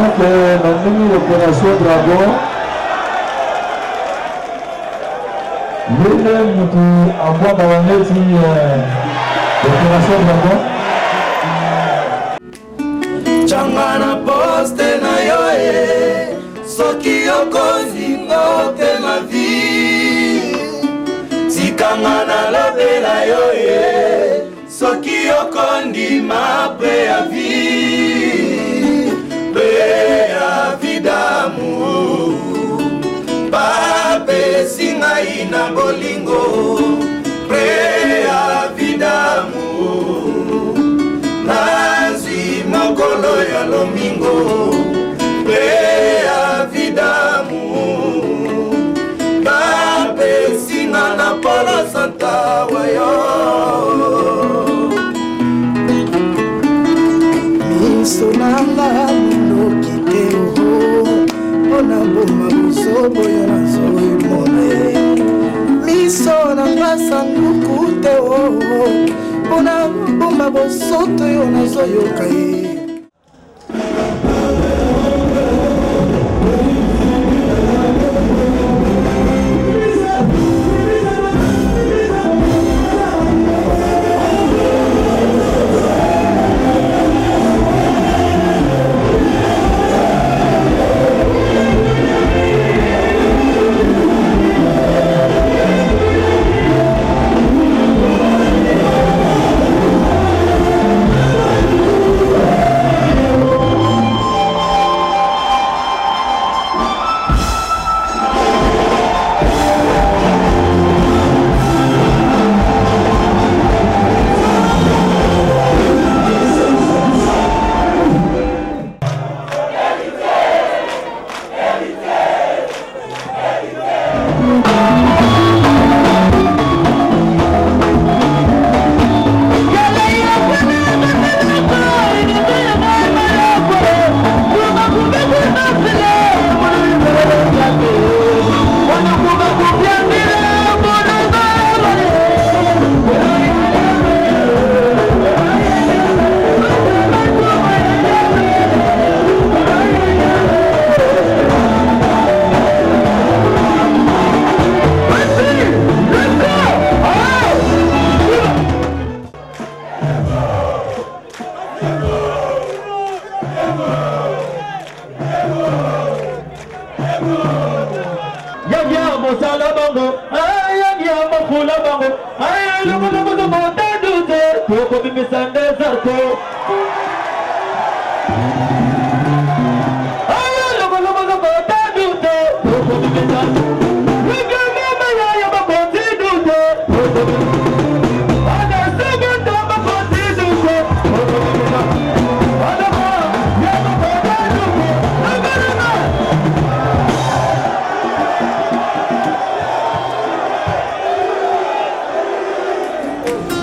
Donc na ndenge opération Dragon ye nde mutu abwakaka neti opération Dragon. Changa na poste na yo e soki okozingo te na vie tikanga nalobela yo e soki okondima préavis préavis d'amour bapesi ngai na bolingo préavis d'amour nazwi mokolo ya lomingo préavis d'amour bapesi nga na polo santa wayo miso nanga mindoki te oho mpona boma buzobo yo nazoimona ye miso nanga sanduku te oho mpona boma bosoto yo nazoyoka ye.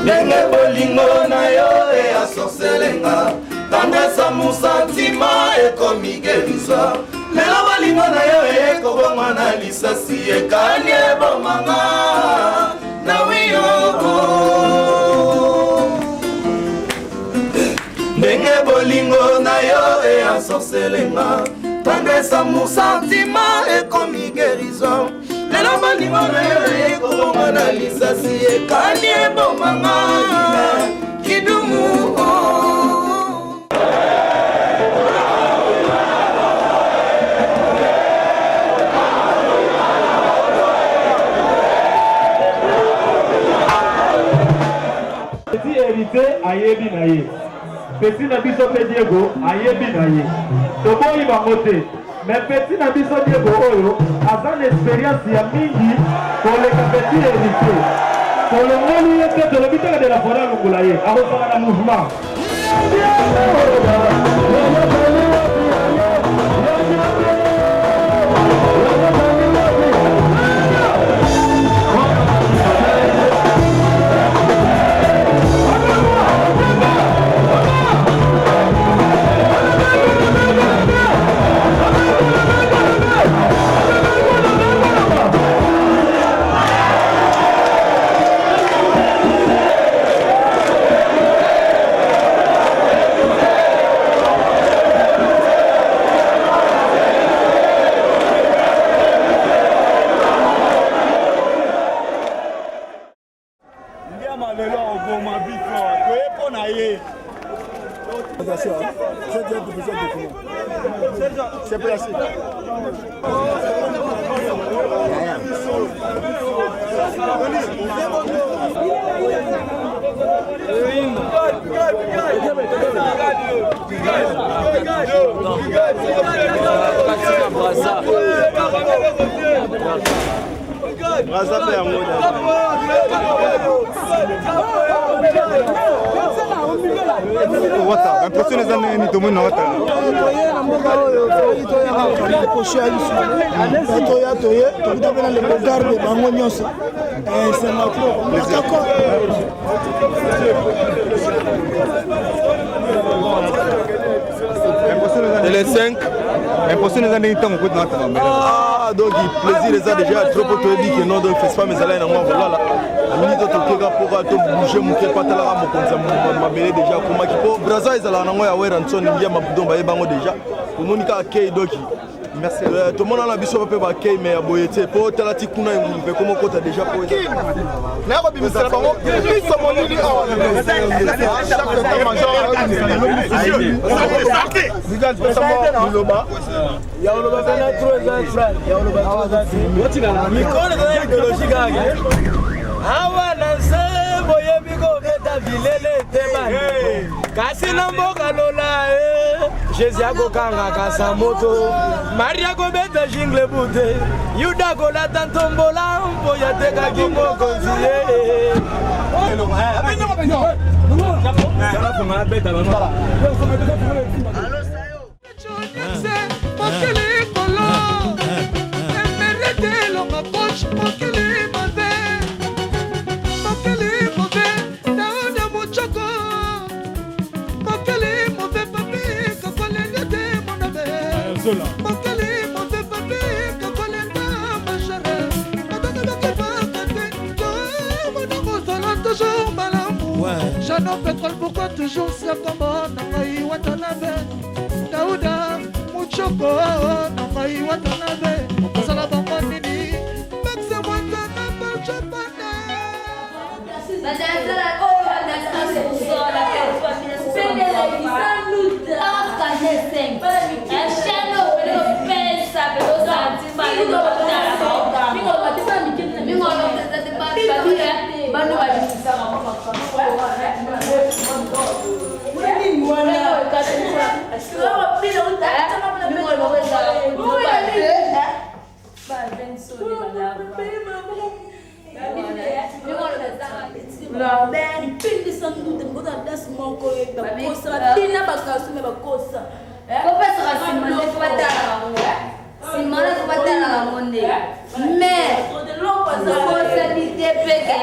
Ndenge bolingo na yo easorcelenga tendresse amour sentiment ekomi guérison lelo bolingo na yo ekobongwa na lisasi ekani ebomanga na wiyoko ndenge bolingo na yo easorcelenga tendresse amour sentiment ekomi guérison lelo bolingo na yo ekobonga na lisasi ekani ebomanga kidumu oh. Petit héritier ayebi na ye, petit na biso mpe Diego ayebi na ye, toboyi bango te. Mais petit na biso Diego oyo aza na experience ya mingi koleka petit Heritier. Tolongoli ye te, tolobi te que de la foret alongola ye, akozala na mouvement. Toye mpo na ye. C'est placé. Braza mpe yango wata impression eza ndenge nini tomoni na wata toye na mboka oyo toyaki toyaka posho ya biso toya toye tokuta mpe na le bogarde bango nyonso esenga trop akako Le 5 impression eza ndenge ntango okoti na wata na Ah, donc plaisir eza déjà trop po toyebi ke non donc festival ezalaki nango ya kolala mingi to tokeka mpoka tobouge moke mpo atalaka mokonzi ya mabele déjà akomaki mpo braza ezalaka nango ya weranson ngia mabudon bayeba yango déjà tomoni kaka kei doki Merci. Euh, tomona na biso mpe bakei me ya boye te mpo tala ti kuna engulu mpe koma okota déjà mpo naya kobimisela bango biso molili awa chaque état major liloba ya koloba pena tro eza frère ya koloba tro eza mikolo eza idéologie kaka awa na nse boyebi kobeta bilele te bandeko kasi na mboka lola e jésus akokangaka sa moto maria akobeta jingle bute yuda akolata ntombola mpo yatekaki mokonzi ye Mokili kolo emerete elonga coach mokili mabe mokili mabe dauda muchoko mokili mabe papi kakolenga te monabe mokili mabe papi kakolenga majere bataka bakipaka te tomona kozala toujours malamu jano pétrole pourquoi toujours siakombo na ngai watanabe dauda muchoko na ngai watanabe osala bango nini maxe mwatana bajapane Lipindisa nduta ngoza dasi moko bakosa babina bakasu me bakosa kopesaka nsima nde fo batala bango nsima wana fo batala bango nde mais kosani te peke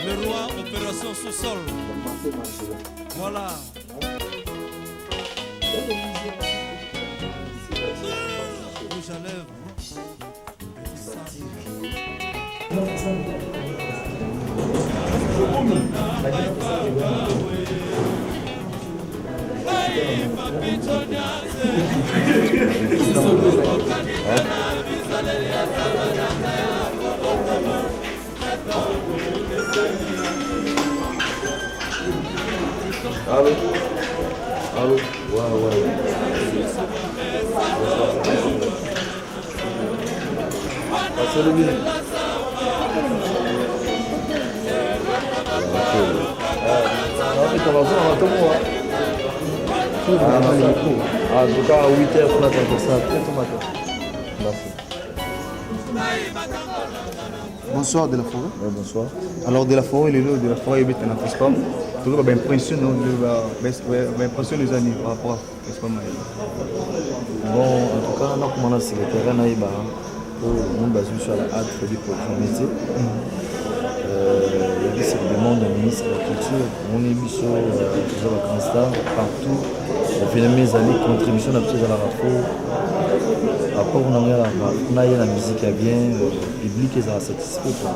Le roi opération sous-sol. Voilà. Rouge à lèvres. Allô Allô Ouais, ouais. Passez le midi. Ah, en tout cas, à 8h, on attend ça très tôt matin. Merci. Bonsoir de la forêt. Ouais, bonsoir. Alors de la forêt, lelo de la forêt ebeta na Fespam. Tozo ba impression no ba ba impression les amis par rapport à Fespam. Bon, en tout cas, nakoma na secrétaire nayeba po monde bazwi biso ya la hâte fodi programme te. Euh, yaki sur demande ya ministre ya culture omoni biso toza ba grand star partout evenema ezali contribution na biso ezalaka fo apport na yango ezalaka kuna ye na musique ya bien euh, public ezala satisfait quoi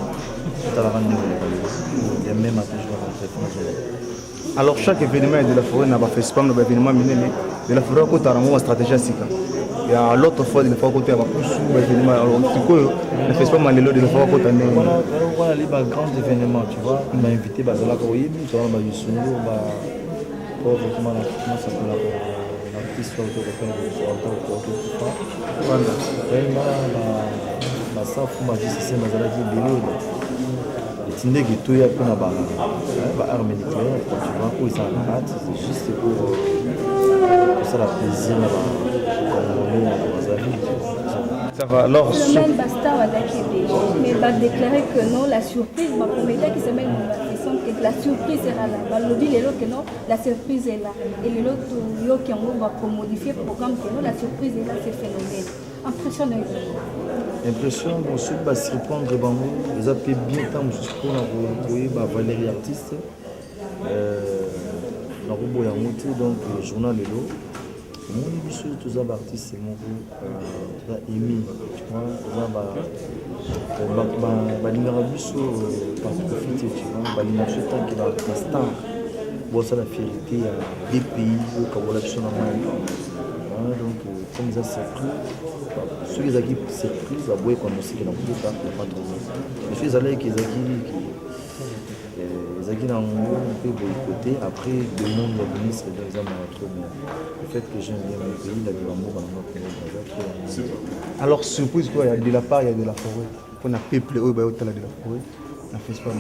otalaka ndenge oleka lelo ya même ata je rentre Alors chaque événement ya de la forêt na ba fespam na ba événement minene de la forêt akotaka nango ba stratégie ya sika ya l'autre fois de la forêt akota ya bapusu ba événement alors sikoyo na fespam ya lelo de la forêt akota ndenge wana li ba grand événement tu vois ba invité bazalaka oyebi toza na ba yusundu ba pauvre comment comment s'appelle l'artiste oyo tokopena otokufa vraiment basafu ba jcc bazalaki ebele etindeki toya mpe na ba arme nucléaire quoi tu vois oyo esalaka hate c'est juste pour euh, kosala plaisir na bacongolais na brazzaville. Ça va alors. Semaine Basta bazalaki ebele mais badéclaré que non, la surprise baprometaki semaine que la surprise sera là. Balobi lelo que non, la surprise est là et lelo toyoki yango bakomodifie programme que non, la surprise est là. C'est phénomène impressionnant. Impression, bon, soki basurprendre bango eza mpe bien ntango mosusu mpona koyeba valérie artiste euh, nakoboya yango te. Donc journal lelo omoni biso toza baartiste moko euh, toza émi, tu vois, toza balingaka biso par profit te, tu vois, balingaka biso tant que bastar bosala fierté ya deux pays oyo kabola biso na mai. Donc comme eza surprise, soki ezalaki surprise aboyi koannoncer na kobeta ya pas trop, mais soki ezalaki ezalaki nango mpe boyikote après demande ya ministre, donc eza mawa trop. Bien, le fait que j'aime bien mon pays, nalinga mboka nanga Congo Brazza trop. Alors surprise quoi, il y a de la part, il y a de la forêt mpona peuple oyo bayotala de la forêt na fespam?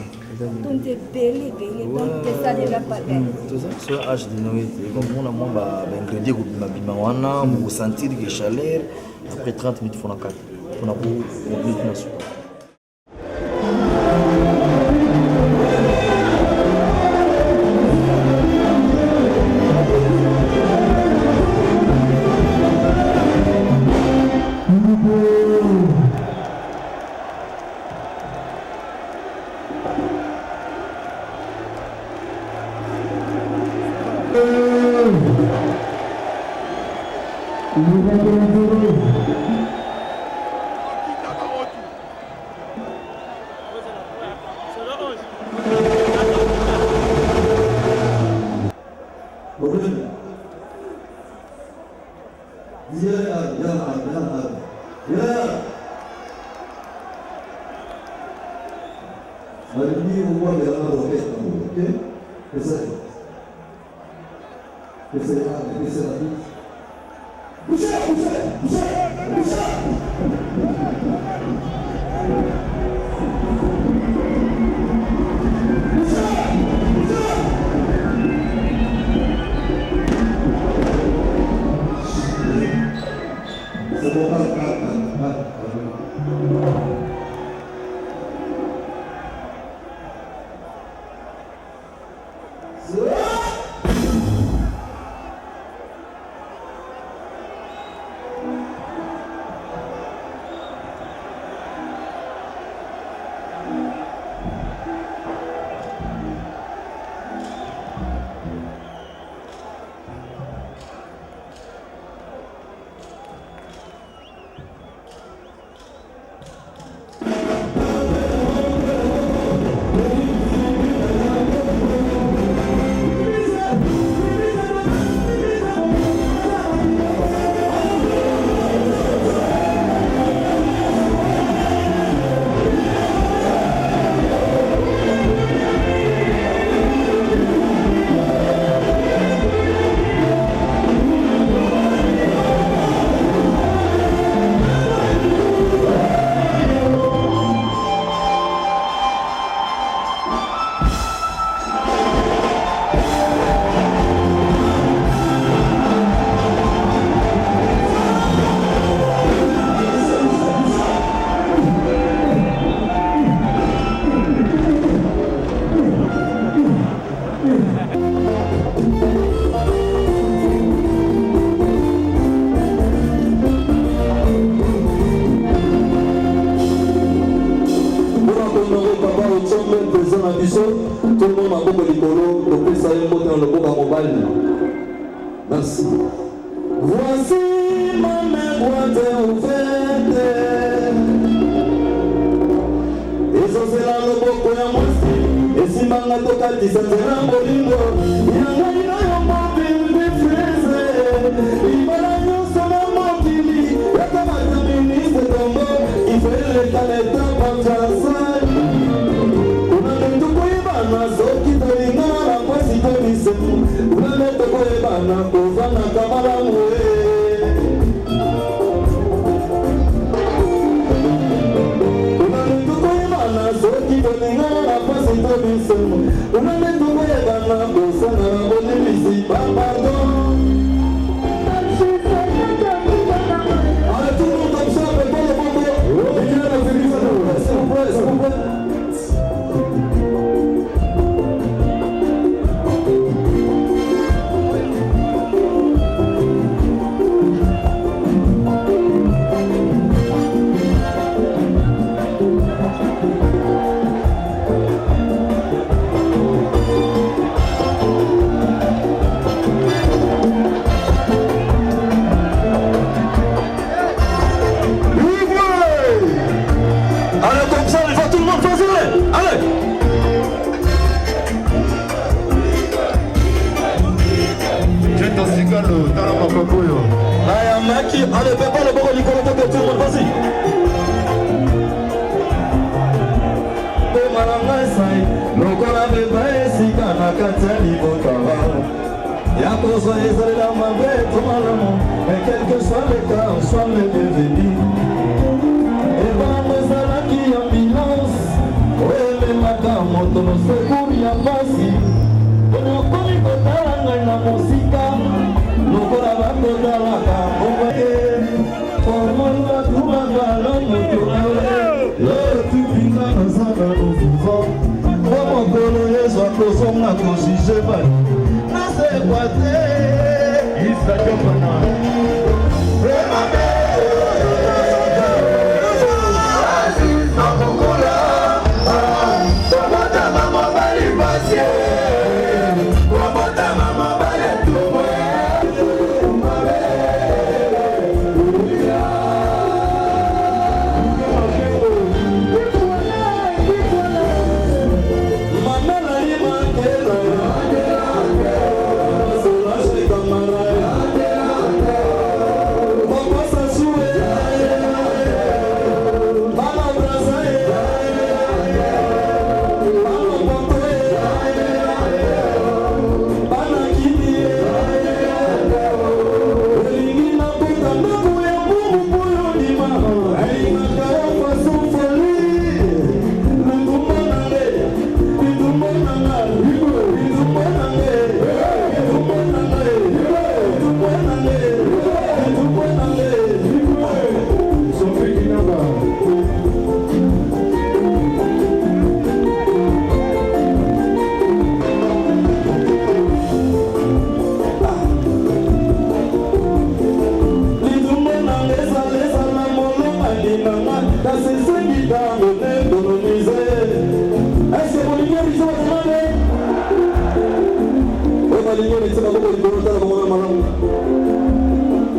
Tonde ebele ebele, donc eza déjà pas. Toza so age de noé te, komona mwa baingrédient ekobimabima wana, bokosentir ke chaleur après 30 minutes fona kata mpona kocontinue na suka. Nalingi obwakela na roquette na boye, ok? Pesa ye, pesa ye, pesa na bite. Bouge, bouge, bouge, bouge! C'est bon, calme, calme, calme. Allez, merci. Voici ma main droite ouverte. Ezozela loboko ya mwasi esimbanga tokatisa nzela bolingo ya ngai na yo mobimbi frise libala nyonso na mokili yakamata ministre kongo ifeleta leta patrasal kuna nde tokoyebana soki tolingana na mpasi to bisengo kuna nde tokoyebana kovandaka malamu kuna nde tokoyebana soki tolingana na mpasi to bisengo kuna nde tokoyebana kosana na bolimbisi bapardon. Allez, tout le monde comme ça, faites pas le bongo. S'il vous plaît, s'il vous plaît. Allez, comme ça, il faut tout le monde, vas-y. Allez. Jeta Sigalo, tala makambo oyo. Nayamaki, allez, fais pas le bongo likolo toke, tout le monde, vas-y. Boma na ngai sai lokola beba esika na kati ya libota ya kozwa ezalela mabe to malamu, mais quel que soit le cas, soit le bienvenu. Ebango ezalaki ambulance oyo ememaka moto no secours ya mpasi. Poni okomi kotala ngai na mosika lokola bakotalaka mbongo te formol batumaka moto otupinga naza nano vivant po mokolo Yesu akozonga kojuger bato nasekwa te. Isa Jopana. Kobotama mobali pasi, kobotama mobali etumwe. Mama nalimakela Solange Kamara, Papa Sasue, Mama Braza, Mama Poto, bana Kini. Elingi nakota ndako ya mbungu mpoyo ndima alingaka yo façon folie. Litumba nange, litumba nanga, litumba nange, litumba nange, litumba nange, litumba nange. Sophie Kinaba. Litumba nanga ezala ezala molonga ndimanga kasi esengi ntango te kolonize. Ese bolingi biso batemane oyo balingi héritier maboko likolo, tala komona malamu.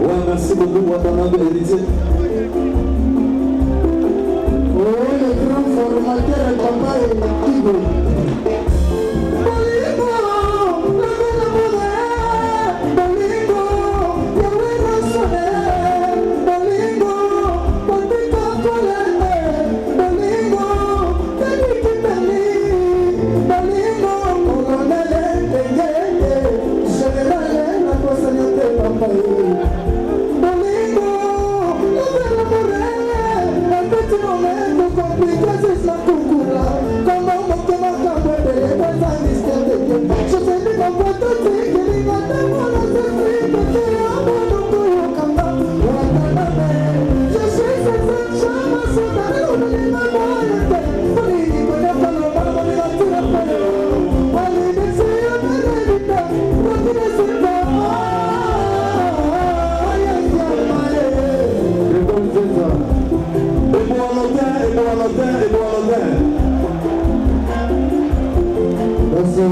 Ouais, merci beaucoup Watanabe Héritier. Oh, le grand formateur papa Kigo. Bolingo, bolingo, bolingo, bolingo, bolingo, colonel Ndenge, général nakosani te papa. Bolingo, apeti momento compliqué sisa kukula koma motema kambo ebele eza mystère de Dieu. Je kopototikilinga ntango nasesipete amonokoyokanga Watanabe. Je suis chama sotane omelinga moyete olingi koyakaloba bolinga tina pele alibisi amelebita rotinesita. Eboalotin, Eboalotin, Eboalotin. Merci.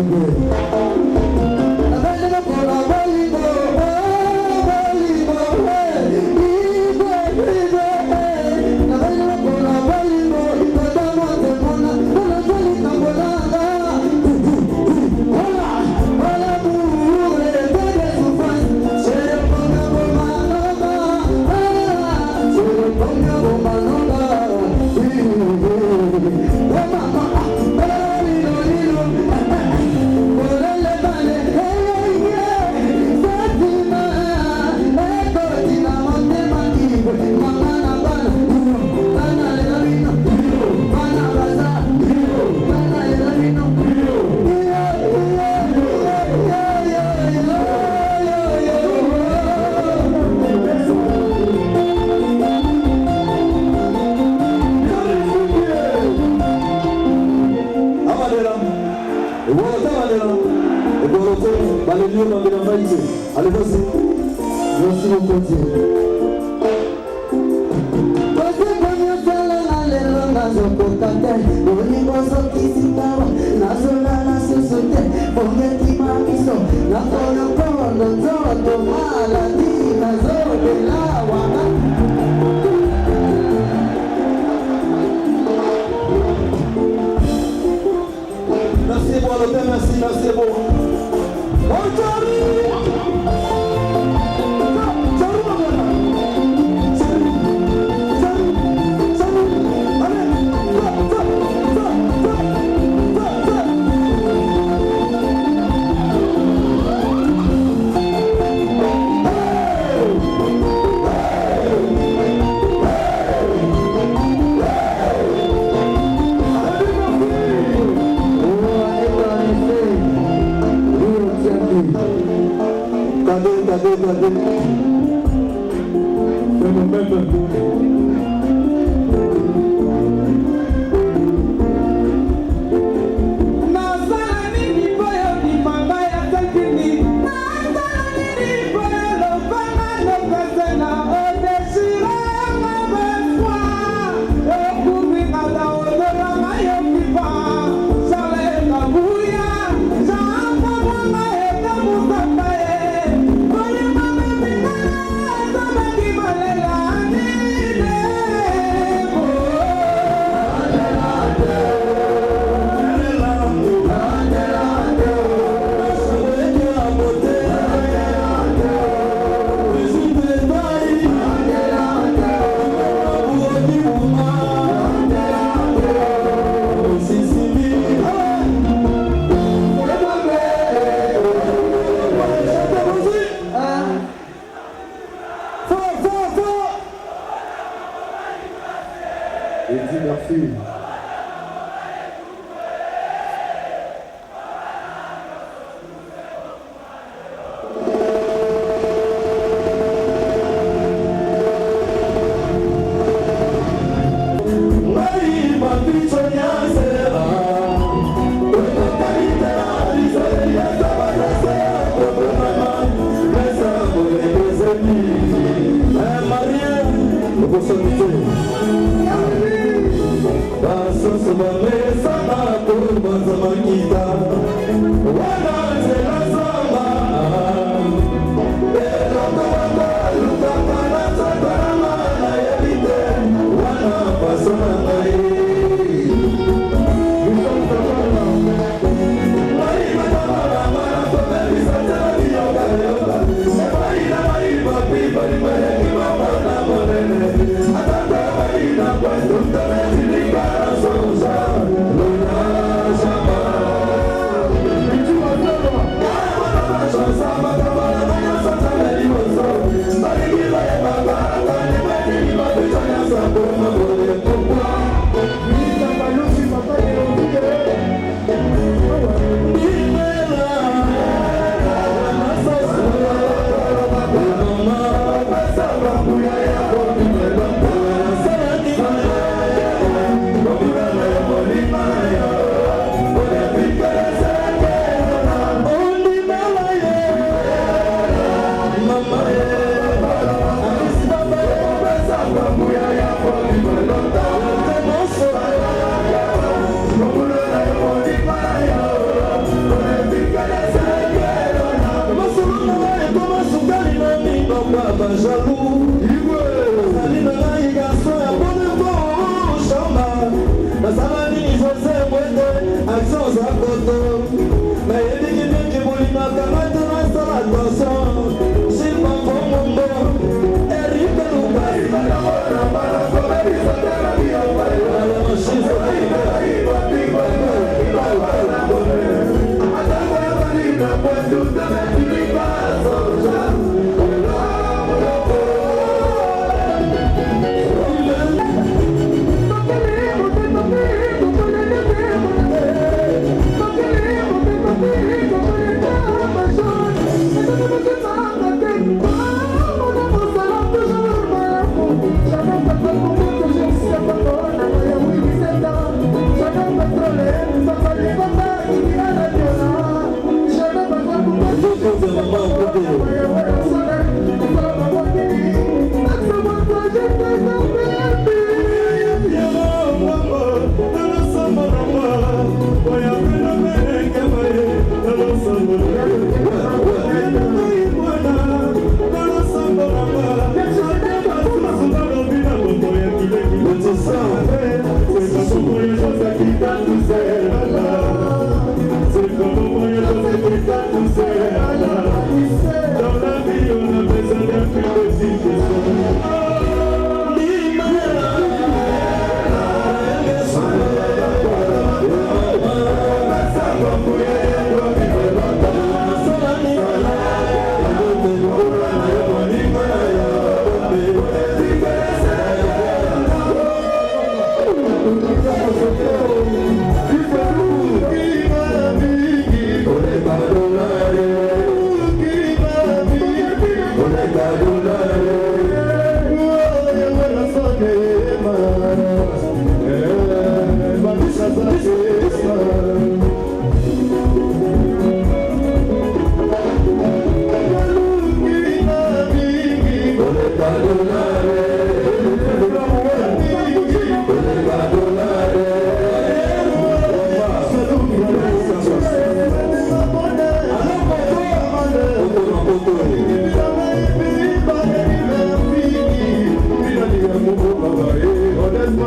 Naleli yo bambela ngai te. Allez, vas-y. Merci mokonzi. Lelo nazokoka te, bolingo ozokisikawa, nazolala susu te, bongekima miso nakolokondo nzoto maladi nazobela wana. Merci bon, l'hôtel, merci, merci bon. Oh, Johnny! Kade, kade, kade. C'est mon maître. Nasala nini mpo yondima ngai atakini? Nasala nini mpo yolobanga lokasena odeshiranga befoi okubingata ozolanga yokipa Charles Kabuya Jean-Pabwanga etamusamba ye bolingo bebingana ezalaki malela nidebo. Fort, fort, fort! Et dis merci. Ngai mabiso nyasera. Marie, okosani te.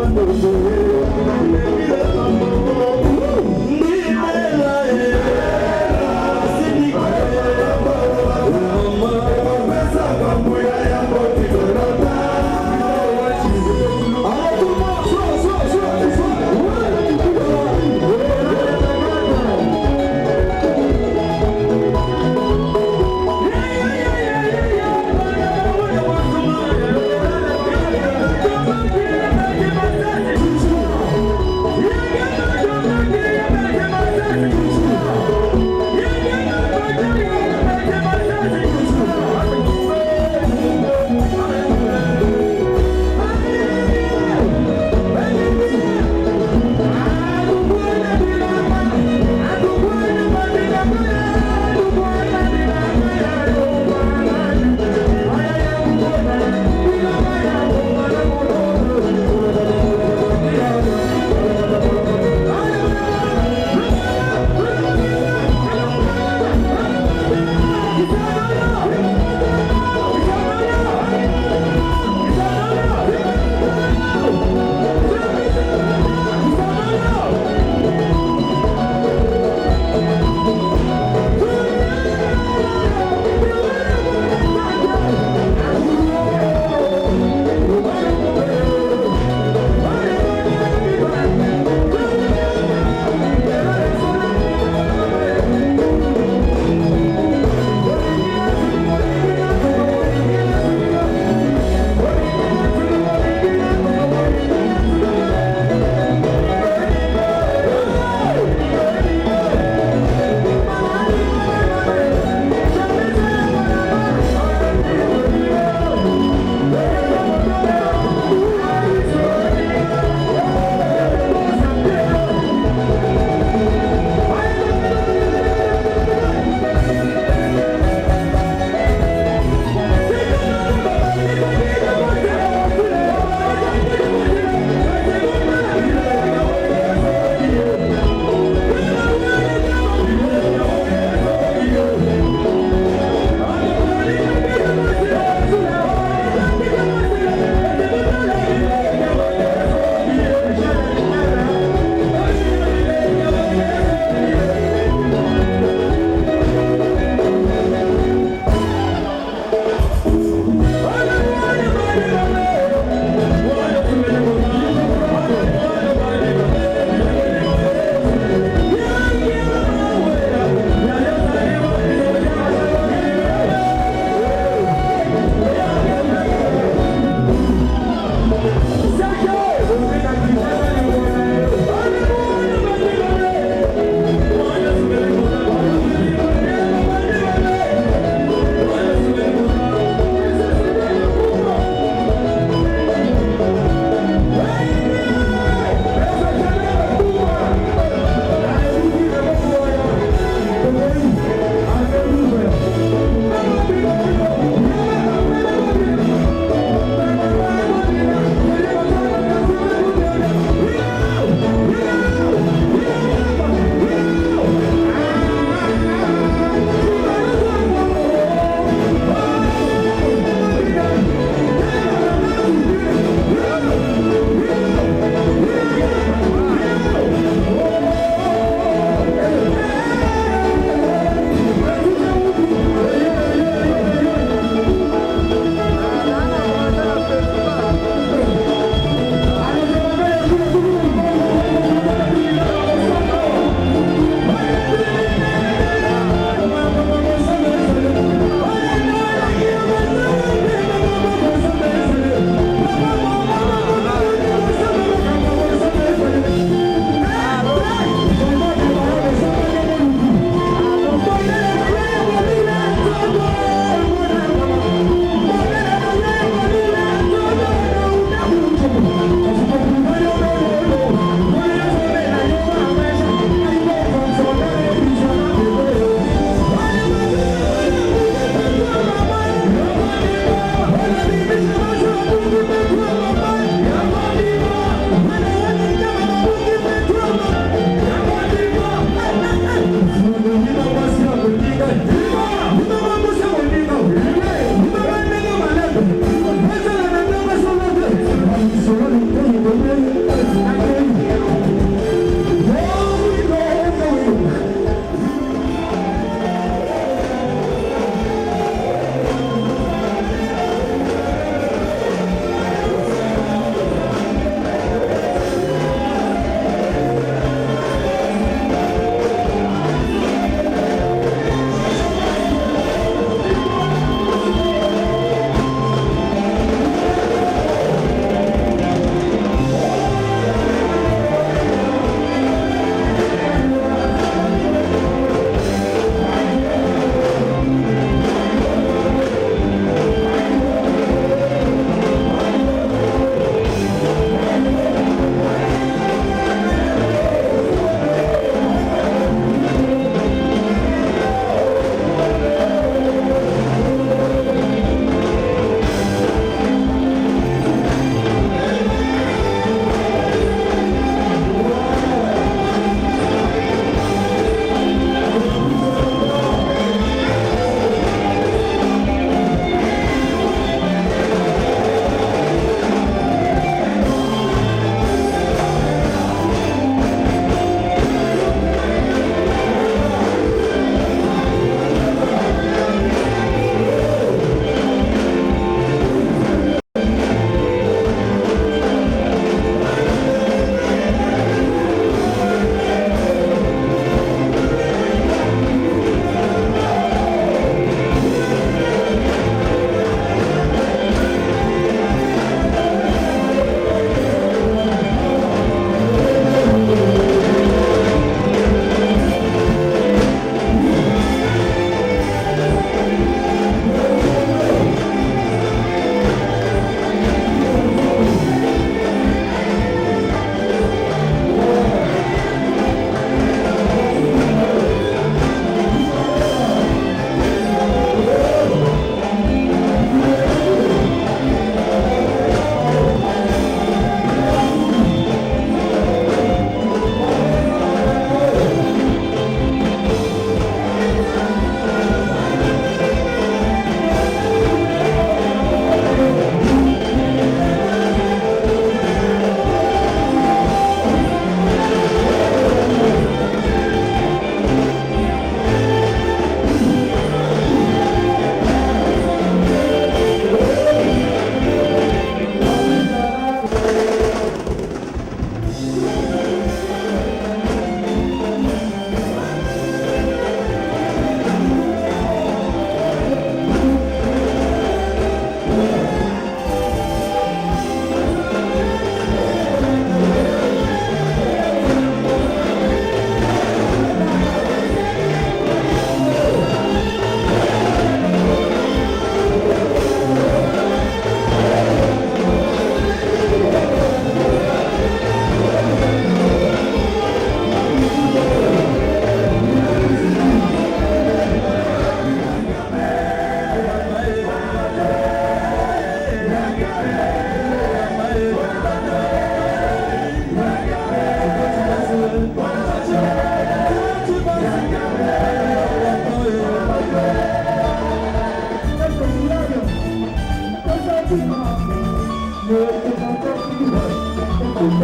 Thank you.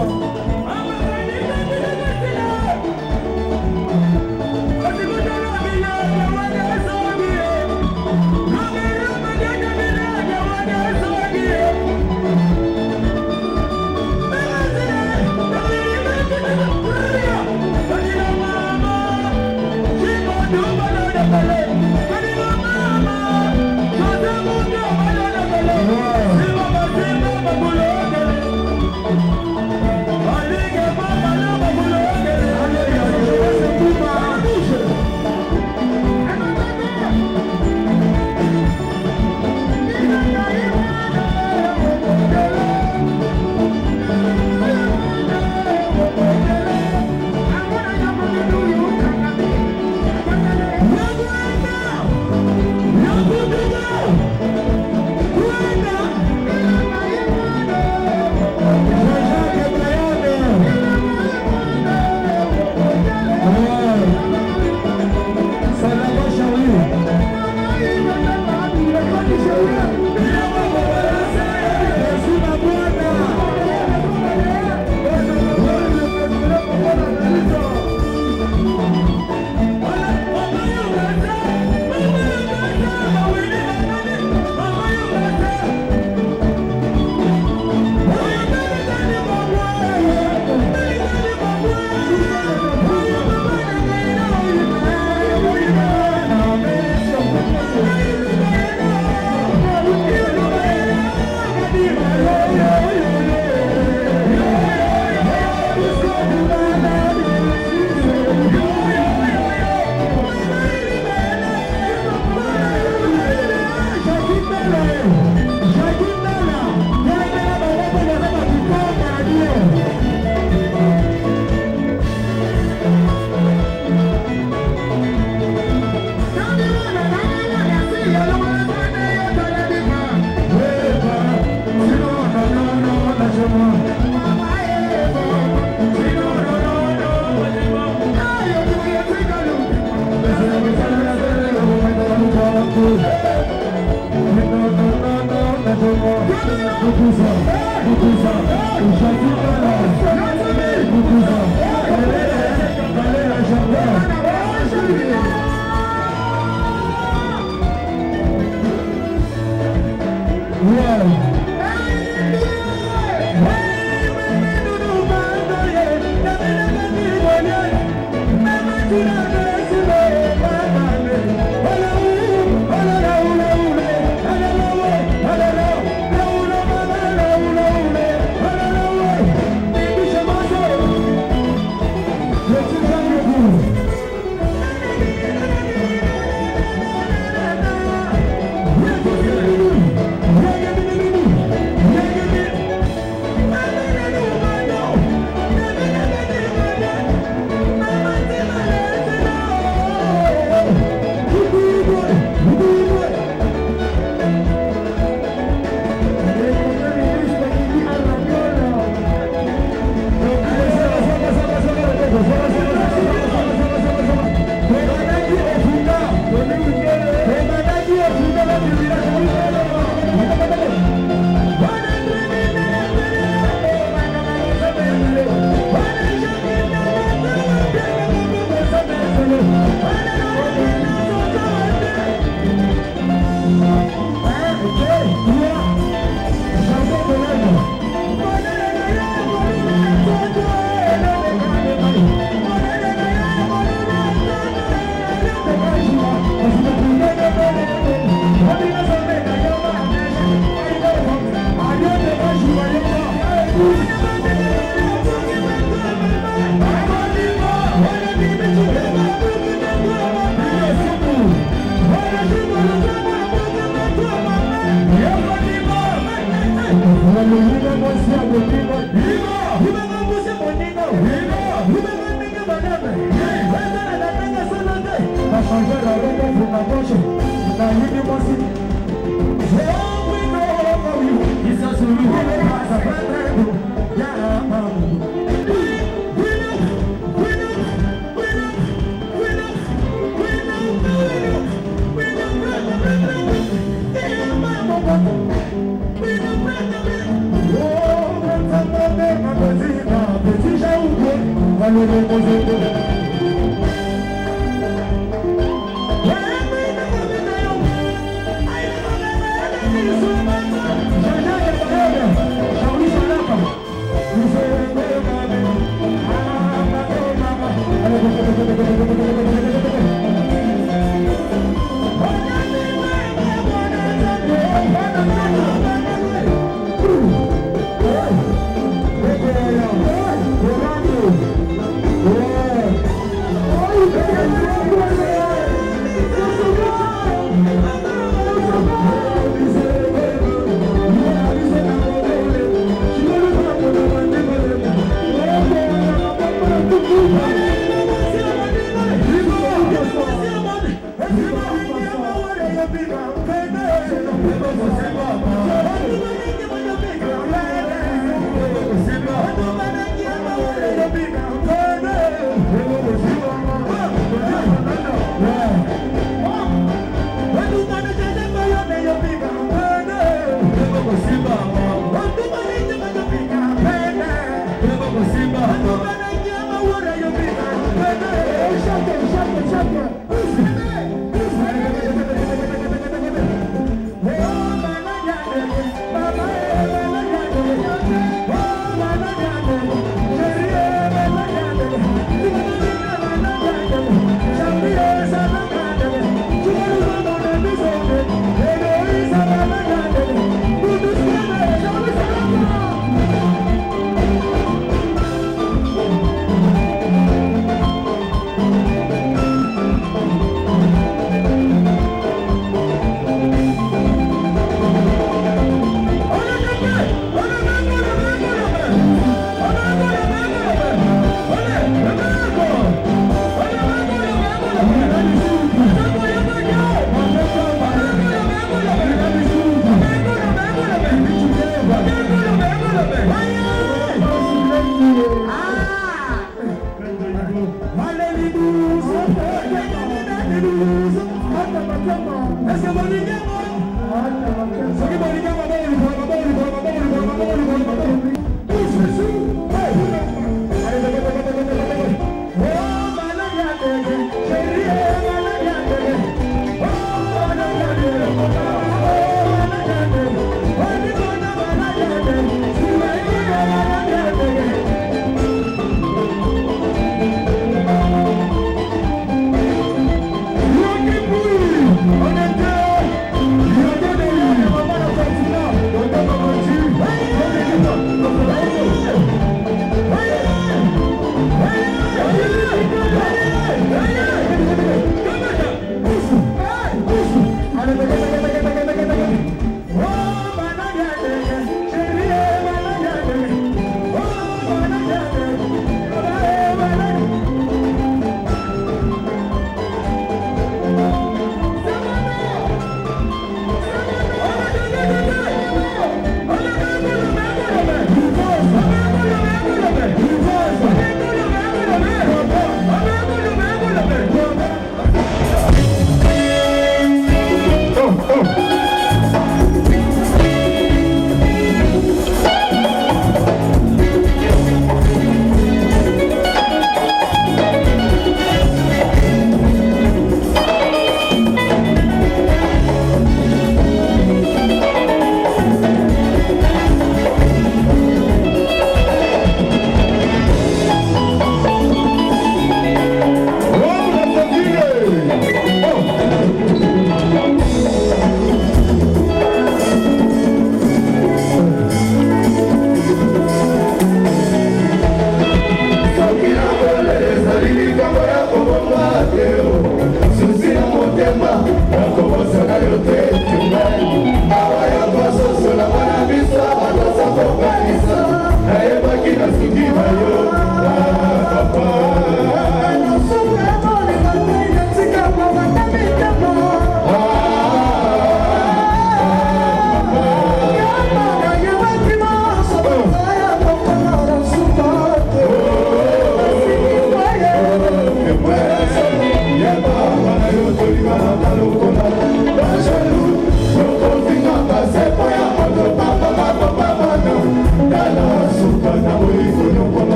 Oh, Thank you.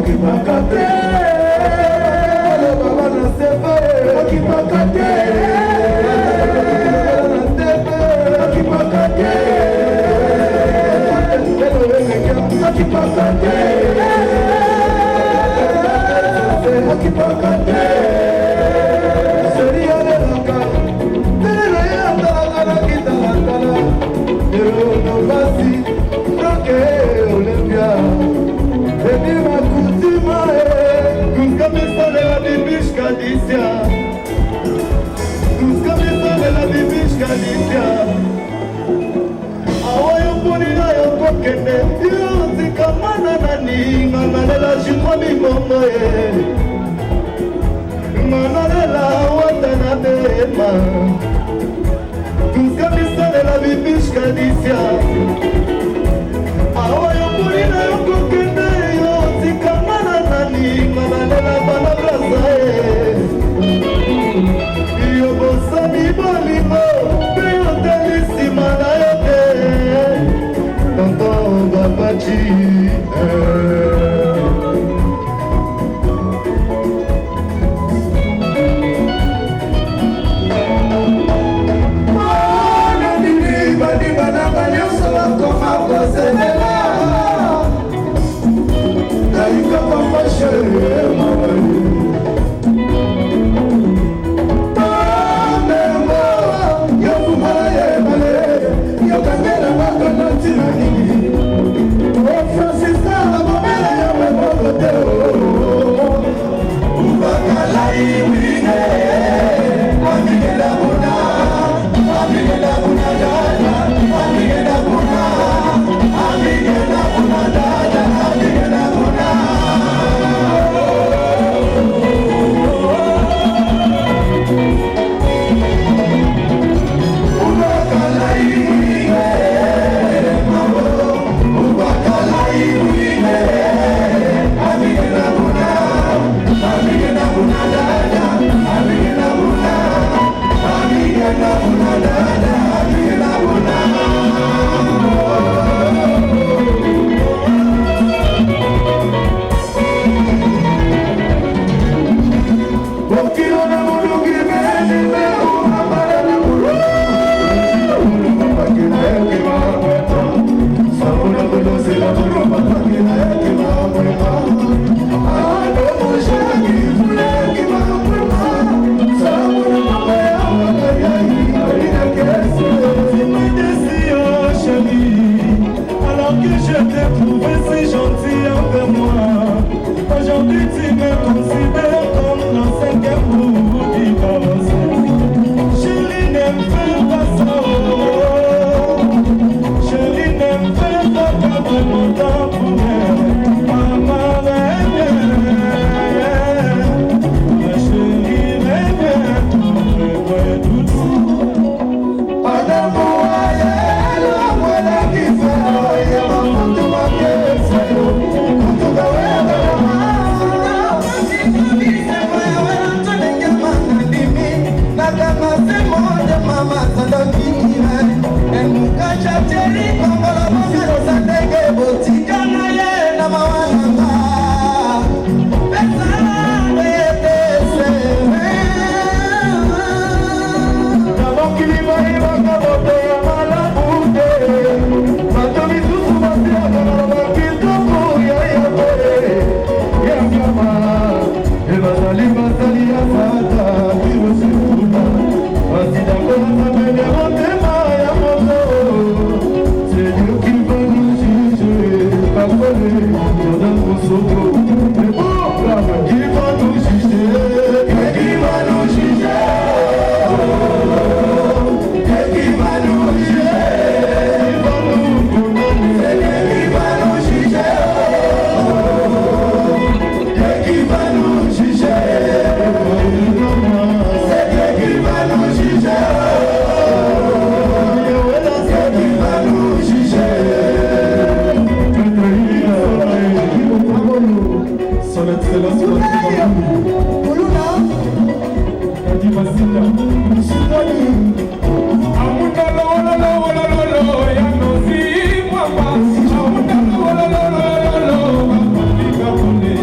Okipaka te. Baba na sefe. Okipaka te. Okipaka te. Okipaka te. Okipaka te. Seri alelaka. Telelo ye atalaka na kitalatala. Erono basi. Franke Olympia. Ebi makutima e. Tuskamisalela bibishka disia. Tuskamisalela bibishka disia. Awa yo mponi na yo kokende yo nzikamana nani nga nalela jikwa mimongo ye nga nalela wata na bema tuskamisalela bibishka disia. Awa yo mponi na yo kokende yo nzikamana nani nga nalela bana Braza ye yo bosani bolingo mpe otali nsima na yo te tonton Babaci. Baninga nyonso bakoma koselela naika papa chéri mawali pamembo yofumala yebale yokangela bakana ntina nini o Francisca bomela yo meboko te ubakala iwine amigela kuna amigela kuna dada amigela kuna amigela kuna dada amigela kuna. Ubakala iwine ubakala iwine amigela kuna amigela kuna dada amigela kuna amigela kuna dada amigela kuna. Bokilo na molungi menime umambala na Alors que je t'ai trouvé si gentil envers moi, aujourd'hui tu me considères comme l'ancien roue qui passe. Chérie, ne me fais pas ça, oh. Chérie, ne me fais pas perdre mon temps pour rien. Maman, reviens. Ma chérie, reviens. Reviens doudou. Na mokili bayebaka moto ya malamu te, bato misusu basiaka na bakitoko ya yabe ya nyama e bazali basali ya sata birosekuna basida kolata motema ya moto. C'est Dieu qui va nous juger, Bakole, Jordan Kosoko, et bon, qui va nous juger, qui va nous juger, qui va nous juger, qui va nous condamner, qui va nous juger, qui va nous juger, c'est Dieu qui va nous juger, c'est qui va nous juger. Son Excellence Kadi Masinda. Amunda lolololololo ya nozi mwamba. Amunda lolololololo mafika kule.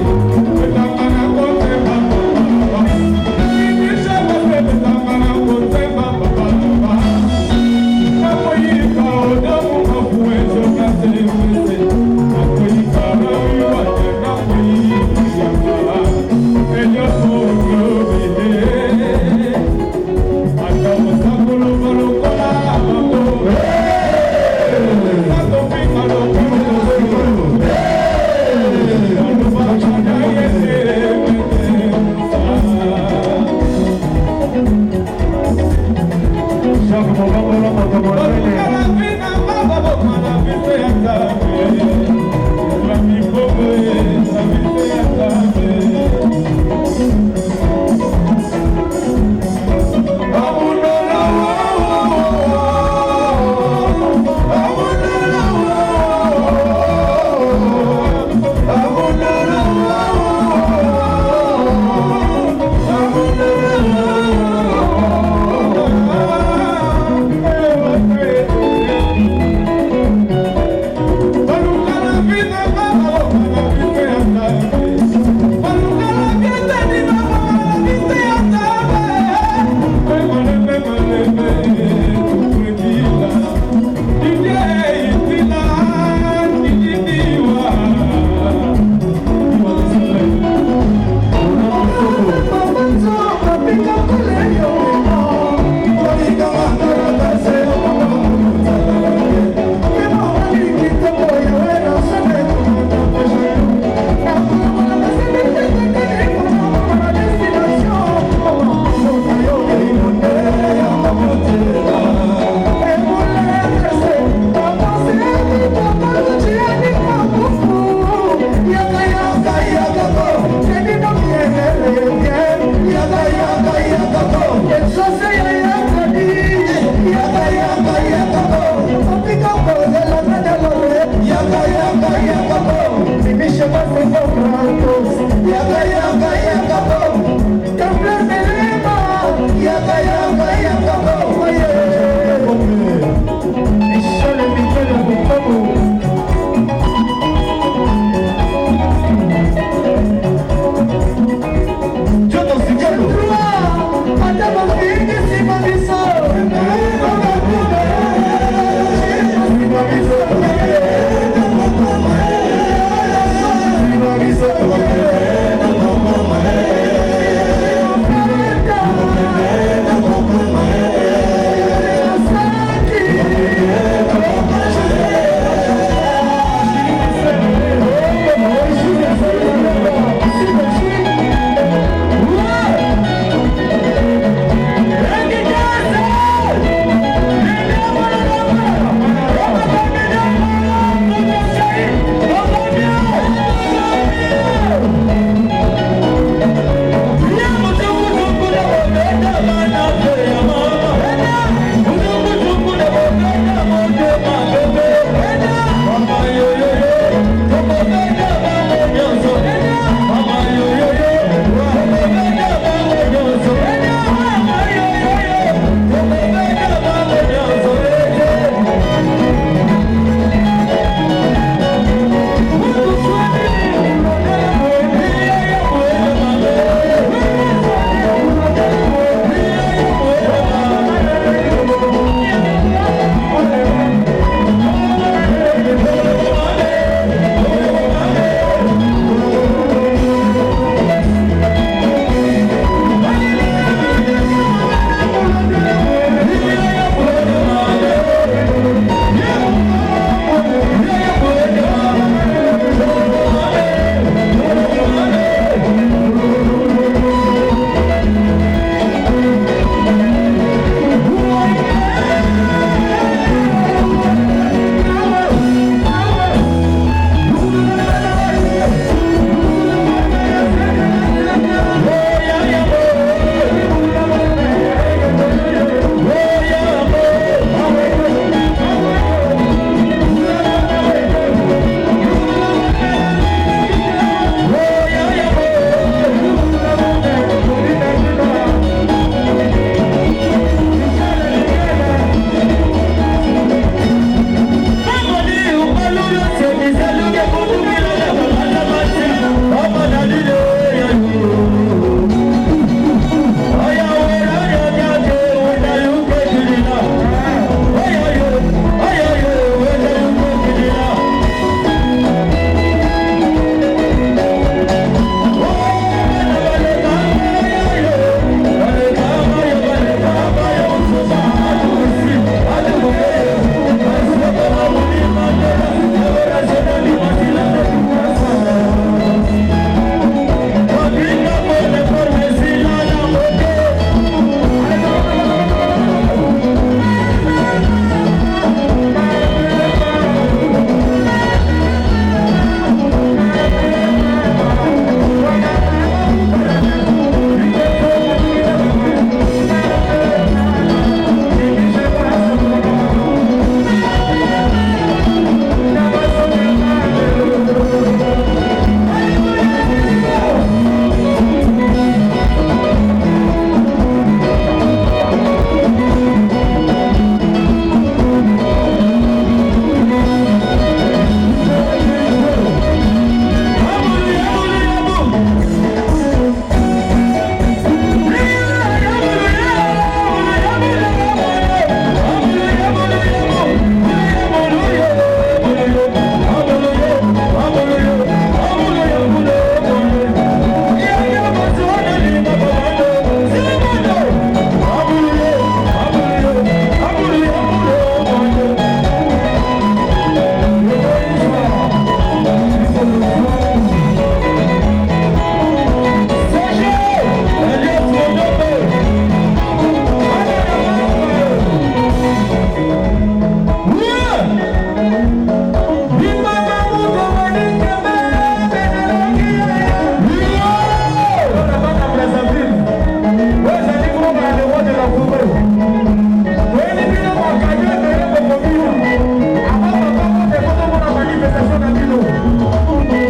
bino.